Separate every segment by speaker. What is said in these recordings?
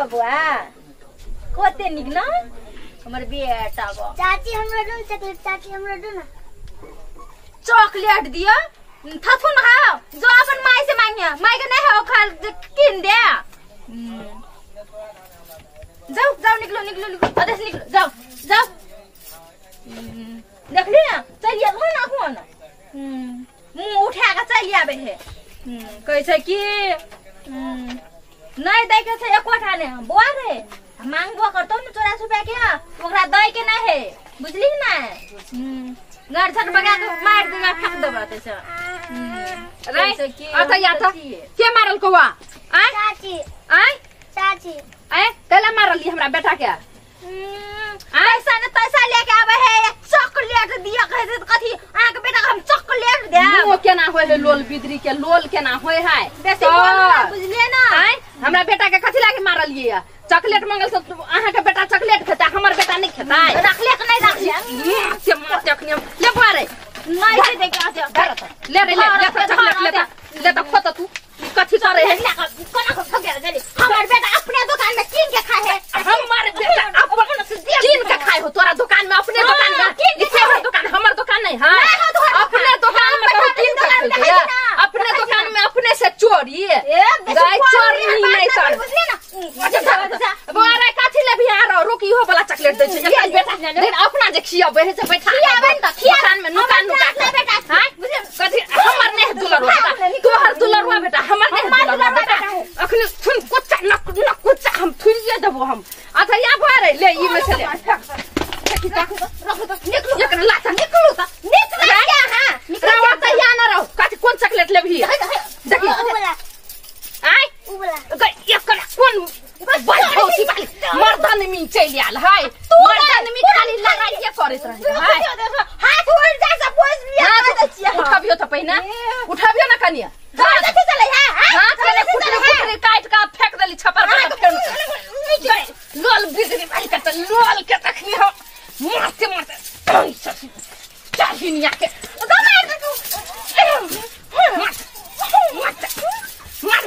Speaker 1: बबुआ कते निक न हमर बेटा बा।
Speaker 2: चाची हमरा दो चॉकलेट, चाची हमरा दो ना
Speaker 1: चॉकलेट दिया थथुन हाव जो अपन माई से मांगिया, माई के नहीं हो खा किन दे। जाओ जाओ निकलो निकलो निकलो अदे से निकलो जाओ जाओ। देखली ना चलिए हो ना कोन मुंह उठा के चलि आबे है। कहै छै कि नहीं दै के छै एकोटा ने बौआ रे मांगबो करतौ ने चोरा छुपा के ओकरा दै के नहीं है बुझली ना। घर झट बगा के मार देगा फेंक देबा ते से
Speaker 3: रे। अच्छा या त के मारल कौआ? आय
Speaker 2: चाची।
Speaker 3: आय
Speaker 2: चाची।
Speaker 3: आय कैला मारली हमरा बेटा के?
Speaker 1: पैसा ने पैसा लेके आवे है चॉकलेट दिया कहे छै कथी अहाँ के बेटा के हम चॉकलेट देब।
Speaker 3: मुंह केना होय है लोल बिदरी के लोल केना होय है
Speaker 1: बेसी बोलू बुझलिए ना।
Speaker 3: आय हमरा बेटा के कथी लागे मारलिए? चॉकलेट मंगल से अहाँ के बेटा चॉकलेट खेता हमर बेटा नहीं खेता।
Speaker 1: रखले के नहीं रखले
Speaker 3: से मार अखनी हम ले बुआ रे
Speaker 1: नहीं से दे के आसे
Speaker 3: ले रे ले ले चॉकलेट ले ले त खो त तू कथी करे है
Speaker 1: कोना को ठगे गेली। हमर बेटा अपने दुकान में कीन के खाए है।
Speaker 3: हमर बेटा अपन से कीन के खाए हो तोरा दुकान में अपने दुकान में कीन के खाए दुकान हमर दुकान नहीं। हां अपने दुकान में कहू कीन के खाए अपने दुकान में अपने से चोरी गाय चोरी नहीं कर
Speaker 1: बुझले ना।
Speaker 3: बुआ रे कथी ले भी आ रहो रुक इहो वाला चॉकलेट दै छै बेटा लेकिन अपना जे खियाबै है से बैठा
Speaker 1: खियाबै त
Speaker 3: दुकान में नुका नुका
Speaker 1: बेटा।
Speaker 3: हां कथी हमर नहीं दुलरुआ बेटा तोहर दुलरुआ बेटा हमर नहीं दुलरुआ बेटा अखनी सुन कुच्चा न न कुच्चा हम थुइए देबो हम। अच्छा या बुआ रे ले ई में से ले
Speaker 1: रखो त निकलो
Speaker 3: एकरा लाता निकलो त
Speaker 1: निकलो क्या। हां
Speaker 3: निकलो त या न रहो कथी कोन चॉकलेट लेबही देखी आय
Speaker 2: उ वाला
Speaker 3: एकरा कोन बलभौसी वाली मर्दन मी चलि आयल है मर्दन मी खाली लड़ाइए करैत रहे है।
Speaker 1: हाथ उड़ जा सब बोझ लिया
Speaker 3: हाथ उठाबियो त पहिने उठाबियो ना कनिया
Speaker 1: हाथ चले है
Speaker 3: हाथ के कुटरी कुटरी काट के फेंक देली छपर पर फेर लोल बिजली वाली के त लोल के तखनी हम मारते मारते चाहिनिया के
Speaker 1: मार दे तू
Speaker 3: मार मार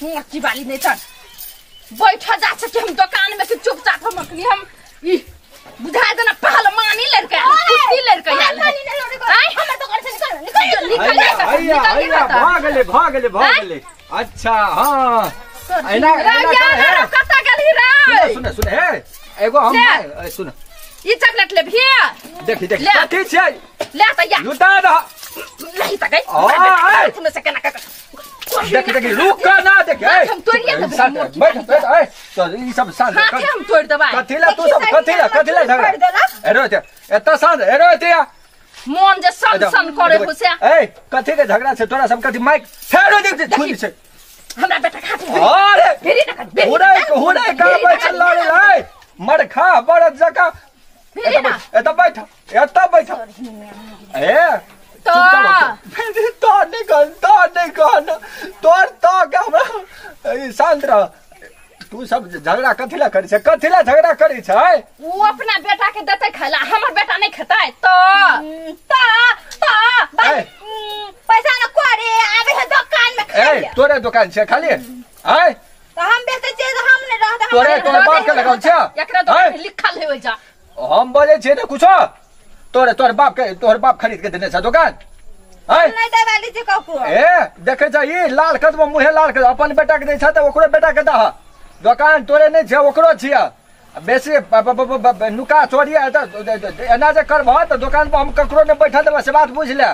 Speaker 3: मोटी वाली नहीं तर बैठ जा सके हम दुकान में कि चुपचाप हम अखनी हम ई बुझा देना पहलवानी लड़का कुश्ती लड़का आयल है।
Speaker 1: हमर दुकान से निकल निकल
Speaker 3: निकल
Speaker 4: भैया भऽ गेलै भऽ गेलै भऽ गेलै। अच्छा हां एना एना
Speaker 3: कर कत गेलही रे?
Speaker 4: सुन सुन हे एगो हम सुन
Speaker 3: ई चॉकलेट ले भैया
Speaker 4: देखी देखी कथी छै
Speaker 3: ले त या
Speaker 4: लुटा दह
Speaker 3: नहीं त गई हाथ में से केना कर
Speaker 4: देख देख रुक ना देख ए
Speaker 3: हम तोड़िए देबै
Speaker 4: बैठ बैठ ए तो ई सब साँझ
Speaker 3: हाथ हम तोड़ देबै
Speaker 4: कथिला तू सब कथिला कथिला झगड़ा एरो एत साँझ एरो एते
Speaker 3: मन जे सन सन करे हो से
Speaker 4: ए कथि के झगड़ा छै तोरा सब कथि माइक फेरो देख छुई छै
Speaker 3: हमरा बेटा हाथ
Speaker 4: अरे
Speaker 3: भेरी ना भेरी
Speaker 4: होरै होरै का बैठल लड़े लै मरखा बड़द जका एत बैठ एत बैठ ए
Speaker 3: तो
Speaker 4: तो नहीं कहन तो नहीं कहन तोर तो के हमरा शांत रह तू सब झगड़ा कथिला करै छै कथिला झगड़ा करै छै?
Speaker 3: उ अपना बेटा के देतै खाइला हमर बेटा नहीं खेतै तो
Speaker 1: ता ता पैसा न करे आबे है दुकान में
Speaker 4: ए तोरे दुकान छै खाली आय
Speaker 1: त हम बेचै छियै त हम नै रहत
Speaker 4: तोरे तोर बाप के लगाउ छै
Speaker 3: एकरा दुकान लिखल है ओइ जा
Speaker 4: हम बोले छियै ने कुछो तोरे तोर बाप के तोहर बाप खरीद के देने छै दुकान
Speaker 1: आय नहीं देवाली छै ककरो
Speaker 4: ए देखै छै ई लाल कदम मुहे लाल कदम अपन बेटा के दै छै त ओकरो बेटा के दह दुकान तोरे नहीं छै ओकरो छियै बेसी नुका चोरी एना जे करबह त दुकान पर हम ककरो नहीं बैठल देबह से बात बुझ ले।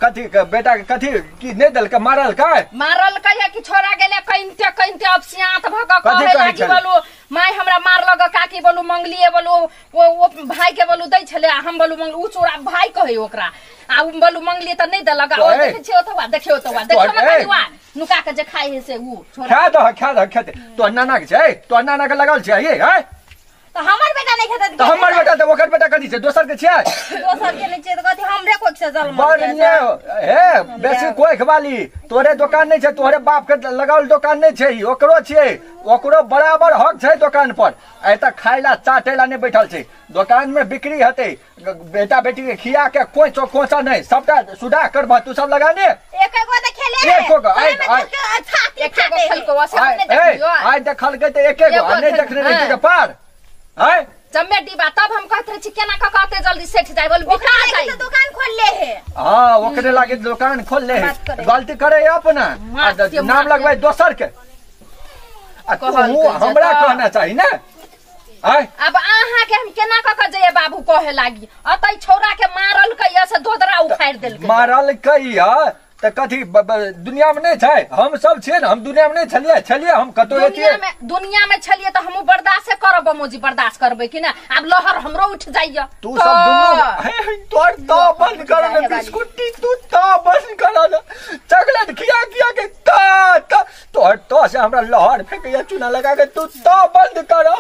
Speaker 4: कथी बेटा के कथी की नहीं देलकै मारलकै
Speaker 3: मारलकै है कि छोरा गेलै कनिते कनिते अब सियात भ क कहै लागी बोलू my हमरा मारलक काकी बोलू मंगलिए बोलू ओ भाई के बोलू दै छलै हम बोलू मंगलू उ चोरा भाई कहै ओकरा आ उ बोलू मंगलिए त नहीं देलक ओ देखै छियै ओतवा देखियो ओतवा देखियो न कनिवा नुका के जे खाइ है से उ छोरा
Speaker 4: खा दह खा दह खेते तोहर नाना के छै तोहर नाना के लगल छै ये है
Speaker 1: त त हमर बेटा नहीं खेतै
Speaker 4: त हमर बेटा त ओकर बेटा कथि छै दोसर के छै
Speaker 1: दोसर के नहीं छै त कथि हमरे कोख से जन्म
Speaker 4: बढ़िया हे बेसी कोख वाली तोरे दुकान नहीं छै तोरे बाप के लगावल दुकान नहीं छै ओकरो छै ओकरो बराबर हक छै दुकान पर एता खाइला चाटेला नहीं बैठल छै दुकान में बिक्री हेतै बेटा बेटी के खिया के कोई कोचा नहीं सबटा सुधा करबह तू सब लगा ने
Speaker 1: एक गो त खेले
Speaker 4: एको गो आइ
Speaker 3: एक गो खेलको सामने देखियो
Speaker 4: आइ देखलकै त एके गो नहीं देखने रही त पार आइ
Speaker 3: जम्मे डिब्बा तब हम कहत रहे छी केना क कहते जल्दी सेठ जाय बोल बिका जाय
Speaker 1: तो दुकान खोल ले है
Speaker 4: हां ओकरे लागे दुकान खोल ले है गलती करे अपना नाम लगबै दोसर के आ तू हमरा कहना चाही ना आय
Speaker 3: अब आहा के हम केना क क जइए बाबू कहे लागी अतै छोरा के मारल कहिया से दोदरा उखाड़ देलकै
Speaker 4: मारल कहिया त कथी दुनिया में नहीं छै हम सब छियै न हम दुनिया में नहीं छलियै छलियै हम कतौ
Speaker 3: दुनिया में छलियै त हमहु बर्दाश्त करब मोजी बर्दाश्त करबै कि ना अब लहर हमरो उठ जाइया
Speaker 4: तू सब दुनू तोर त बंद कर ने बिस्कुटी तू त बंद कर ने चॉकलेट खिया खिया के त तोर त से हमरा लहर फेकैया चूना लगा के तू त बंद कर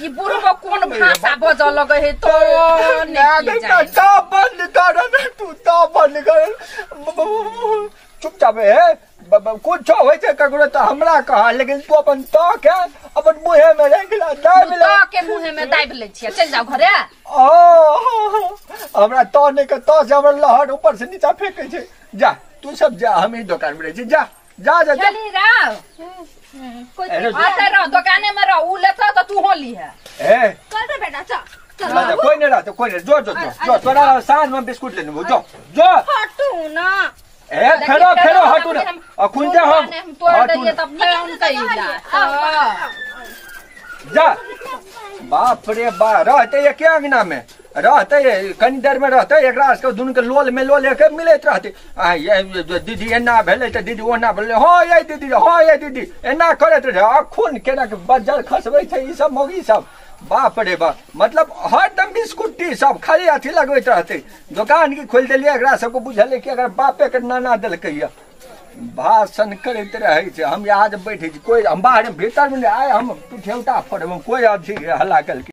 Speaker 3: ई बुढ़बो कोन भाषा बजऽ लगै है तो
Speaker 4: ने त बंद कर ने तू त बंद कर चुपचाप है कुछ होइ छै ककरो त हमरा कह लेकिन तू अपन त के अपन मुहे में रखला दाबि ले
Speaker 3: त के मुहे में दाबि लै छियै चल जाओ घरे
Speaker 4: ओ हमरा त नै के त से हमरा लहर ऊपर से नीचा फेकै छै जा तू सब जा हम ई दुकान में रहै छी जा जा जा
Speaker 3: चली राव
Speaker 1: कोई
Speaker 3: आते रह दुकाने में रह उ लेतो त तू होली है
Speaker 4: ए
Speaker 1: चल रे बेटा चल
Speaker 4: चल कोई नहीं रहते कोई नहीं जो जो जो जो तोरा साँझ में बिस्कुट लेने जो जो
Speaker 1: हटू ना
Speaker 4: ए फेरो फेरो हटू ना अखुन जे हम
Speaker 3: तोड़ देलिए तब फेर हम कहिला
Speaker 4: जा बाप रे बा रहते एके अंगना में रहते कनी देर में रहते एकरा सबके दुनू के लोल में लोल के मिलैत रहते आ ये दीदी एना भेलै त दीदी ओना भेलै हँ ये दीदी हँ ये दीदी एना करैत रहे अखुन केना के बज्जर खसबै छै ई सब मौगी सब बाप रे बाप मतलब हरदम बिस्कुटी सब खाली अथी लगबैत रहते दुकान की खोलि देलियै एकरा सबके बुझलै कि अगर बापे के नाना देलकै यऽ भाषण करैत रहै छै हम आज बैठै छी कोई हम बाहर भीतर में आय हम पिठौटा फोड़ब कोई अथी हल्ला केलकै।